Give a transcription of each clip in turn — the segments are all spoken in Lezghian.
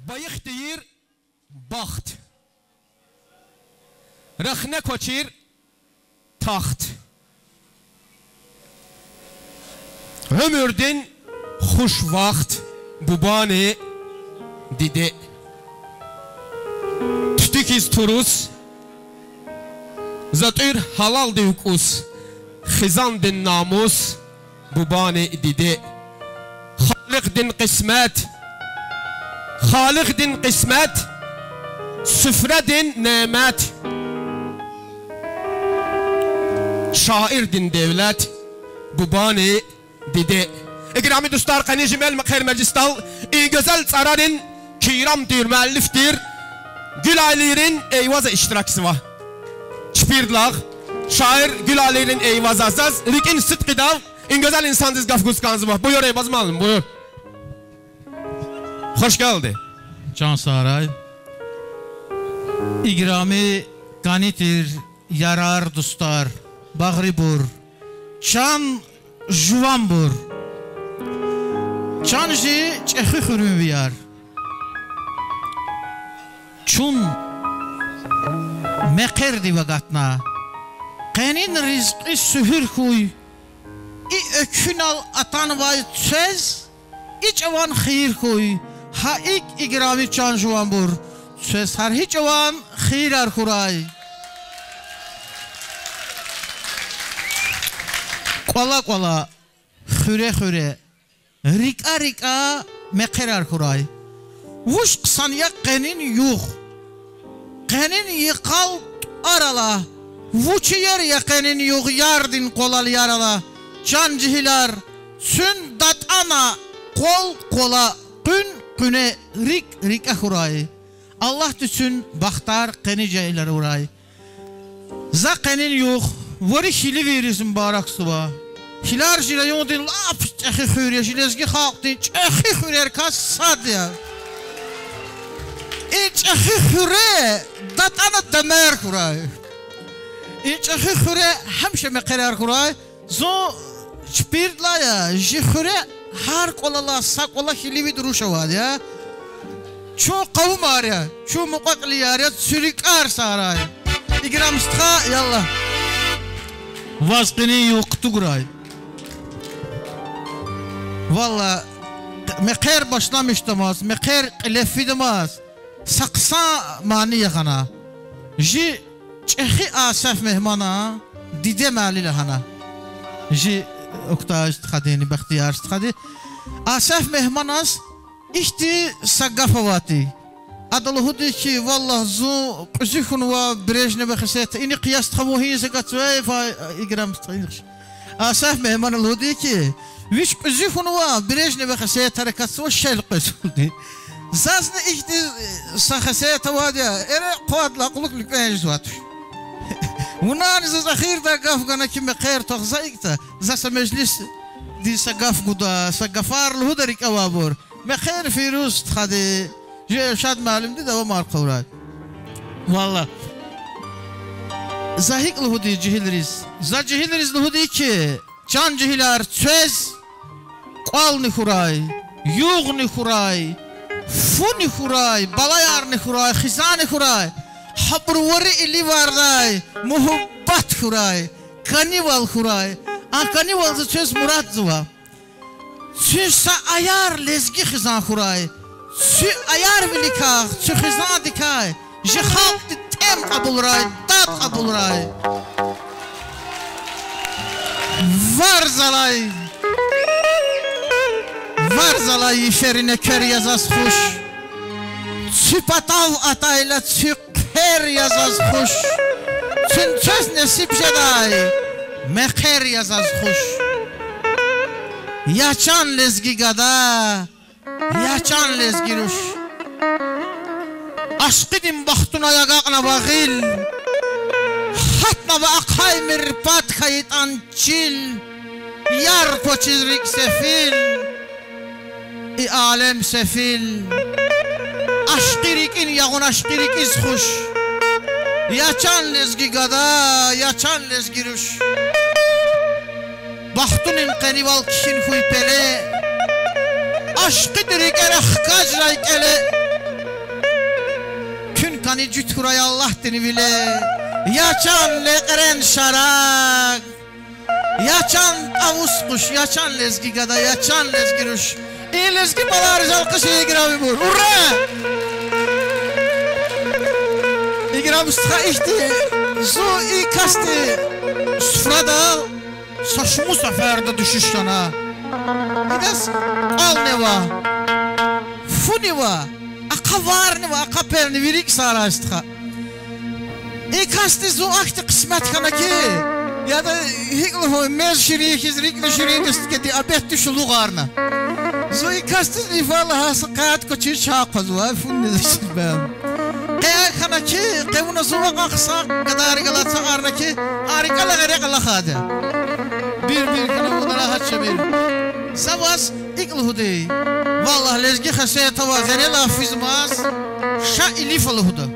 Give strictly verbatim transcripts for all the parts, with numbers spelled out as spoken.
Пайих тийир бахт, рахне квачир тахт, уьмуьрдин хуш вахт, бубани диде. Туьтуь хьиз туруз, за тӀуьр гьалалдив кӀус, хизандин намус, бубани диде. Халикьдин къисмет, Халикьдин къисмет, суфрадин немет, шаирдин девлет, бубани диде. Играми дустар, къени жи мел-мехъер межлисдал и гуьзел цӀарарин кирам тир, муаллиф тир Гуьлалийрин Эйваза иштиракзава. Чпирдалай шаир Гуьлалийрин Эйваза. Заз рикӀин сидкьидав и гуьзел инсандиз гаф гуз кӀанзава. Буюр, Эйваз муаллим, буюр. Хуш гелди. Чан сагърай. Играми кӀани тир ярар, дустар, багърибур, чан жуванбур, чан жи чӀехи хуьруьнвияр. Чун мехъердив агатна. Къенин ризкьи суьгьуьр хьуй, и экуьнал атанвай цвез, и чӀаван хийир хьуй. Гьа икӀ, играми чан жуванбур, цвез гьар гьи чӀаван хийирар хьурай. КӀвала-кӀвала, хуьре-хуьре, рикӀа-рикӀа мехъерар хьурай. Вуч хъсан я къенин югъ, къенин йикъал тӀвар ала, вуч иер я къенин югъ, ярдин къвалал яр ала. Чан жегьилар, цуьн датӀана къвал-къвала, къуьн-къуьне, рикӀ-рикӀе хьурай. Аллагьди цуьн бахтар, къени жегьилар авурай. За къенин югъ вари хьиливийриз мубаракзава. Хьиларжи райондин лап чӀехи хуьр я, жи лезги халкьдин чӀехи хуьрерикай сад я. И чӀехи хуьре датӀана демер хьурай. И чӀехи хуьре гьамиша мехъерар хьурай. Зун чпирдалай я, жи хуьре гьар кӀвалалай са кӀвале хьиливид руш авайди я. Чун къавумар я, чун мукьва-кьилияр я, цуьн рикӀер сагърай. Играм стха, ялла. Ваз къенин югъ кутуграй. Валлагь, мехъер башламишдамаз, мехъер кьиле фидамаз, са хъсан мани я гьана. Жи чӀехи Асеф Мегьмана диде мани лагьана. Жи Октач стхадини, Бахтияр стхади. Асеф Мегьманаз ихьтин са гаф авайди. Ада лугьуди хьи, валлагь, зун кьуьзуь хьунва Брежнева хесета, инихъ яз, стха, вун гьиниз агатзавай, фа-, Играм стха, инихъ. Асеф Мегьмана лугьуди хьи, вич кьуьзуь хьунва Брежнева хесетар акатзава, шел къвезва лугьуди. Зазни ихьтин са хесет авайди я, эре хъвадалай кьулухъ луькӀуьн жезвай туш. Вунани заз эхирдай гаф гана хьи, мехъер твах, за икӀ за, за са межлисдиз са гаф гуда, са гафар лугьуда рикӀе авайбур. Мехъер Фируз стхади, жи Эльшад муаллимди давамар хъувурай. Валлагь, за гьикӀ лугьуди жегьилриз? За жегьилриз лугьуди хьи, чан жегьилар, цвез кӀвални хьурай, югъни хьурай, фуни хьурай, балаярни хьурай, хизанни хьурай. Гьабур вари иливардай муьгьуьббат хьурай, кӀанивал хьурай. А кӀанивалди цвез мурадзава: цуьн са аяр лезги хизан хьурай, цуьн аярвиликай, цуьн хизандикай жи халкьди тӀем кьабулрай, дад кьабулрай. Варз алай, варз алай йиферин эквер я заз хуш. Цуь патав атайла цуь хъвер я заз хуш. Цуьн цвез несиб жедай мехъер я заз хуш. Я чан лезги гада, я чан лезги руш. Ашкъидин бахтунай агакьнава гъил, гьатнава ахъаймир пад хьайитӀан чил. Яр квачиз рикӀ сефил, и алем сефил. Ашкъи рикӀин ягъун ашкъи рикӀиз хуш. Я чан лезги гада, я чан лезги руш. Бахтунин къенивал кхьин хьуй пеле, ашкъиди рикӀера хкажрай кӀеле. чани жуьт хьурай Аллагьдин виле. Я чан лекьрен шараг, я чан тӀавус къуш, я чан лезги гада, я чан лезги руш. И лезги балайриз алкъиш ийин, играмибур. Ура! Играм стха, ихьтин зун и касди суфрадал са шумуд сеферда дуьшуьш хьана. Идаз кӀвални ава, фуни ава, ахъа варни ава, ахъа пелни, вири ксарай стха. И касди зун ахьтин къисмет хьана хьи, яда, гьикӀ лугьун, мез ширин хьиз, рикӀни ширин хьиз, кеди абет туш лугьарна. Зун и касдиз ифа лагьай са къад квачиз ча акъвазва, фунни зисбан. Къе хьана хьи, къе вуна зун вакьан хъсан гадайрихъ галаз цакьарна хьи, а рикӀелай гъерекь алахайди я. Бир-бир хьана вуна рагьат жемир. За ваз икӀ лугьуди. Валлагь, лезги хесет авай, гъенелай физмаз ша илиф лугьуда.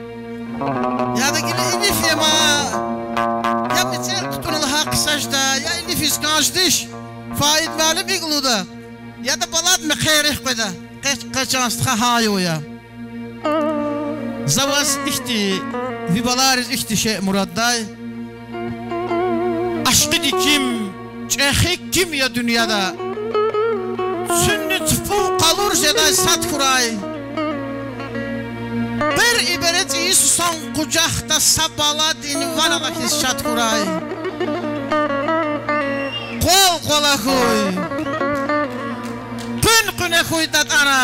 Яда гила илиф я ман, я мецел кутӀуна лагьай хъсан жедай, я илифиз кӀан жедич. Фаид муаллим икӀ лугьуда. Яда балад мехъерихъ къведа. Къе, къе чан стха гьа югъ я. За ваз ихьтин, ви балайриз ихьтин шей мураддай. Ашкъиди ким, чӀехи ким я дуьньяда, цуьнни цупӀун къалур жедай сад хьурай. Бер и бере цӀийи сусан къужахда са баладин ван алахьиз шад хьурай. Къвал-къвала хьуй, къуьн-къуьне хьуй датӀана.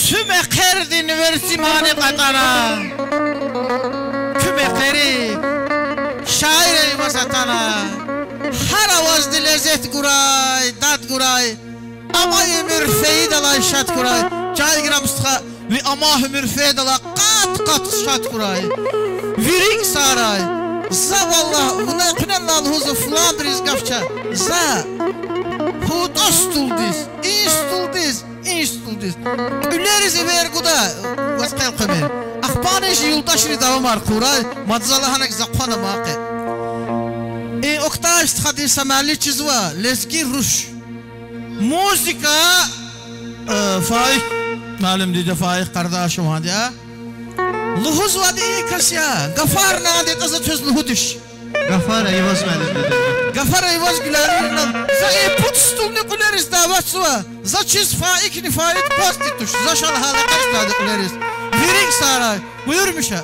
Цуь мехъердин верцӀи мани кьатӀана. Куь мехъерик шаир аваз атана. Гьар авазди лезет гурай, дад гурай. Амай уьмуьр фейидалай шад хьурай. Чан играм стха, ви амай уьмуьр фейидалай къат-къат шад хьурай. Вири ксарай. За валлагь, вуна экуьнадалай лугьузва фланбуруз гаф ча. За гьуьтӀа стулдиз, и стулдиз, и стулдиз. Кьуьлериз эвер гуда, ваз хъел хъвемир. Ахпани чи юлдашри давамар хъувурай, мад за лагьана хьи, за хъвана ман къе. И Октай стхадин са мали чизва, лезги руш. Музыка, э, Фаик муаллимдиди, Фаик Къардашеванди я. Лугьузвайди и кас я, гафар нандатӀа за квез лугьудиш. Гафар Айваз муаллимдиди. Гафар Айваз, Гуьлалиевна, за и пуд стулни кьуьлериз даватзава. За чиз Фаикни Фаик пасди туш. За ша лагьайла къестайди кьуьлериз. Вири ксарай. Буюрмиша.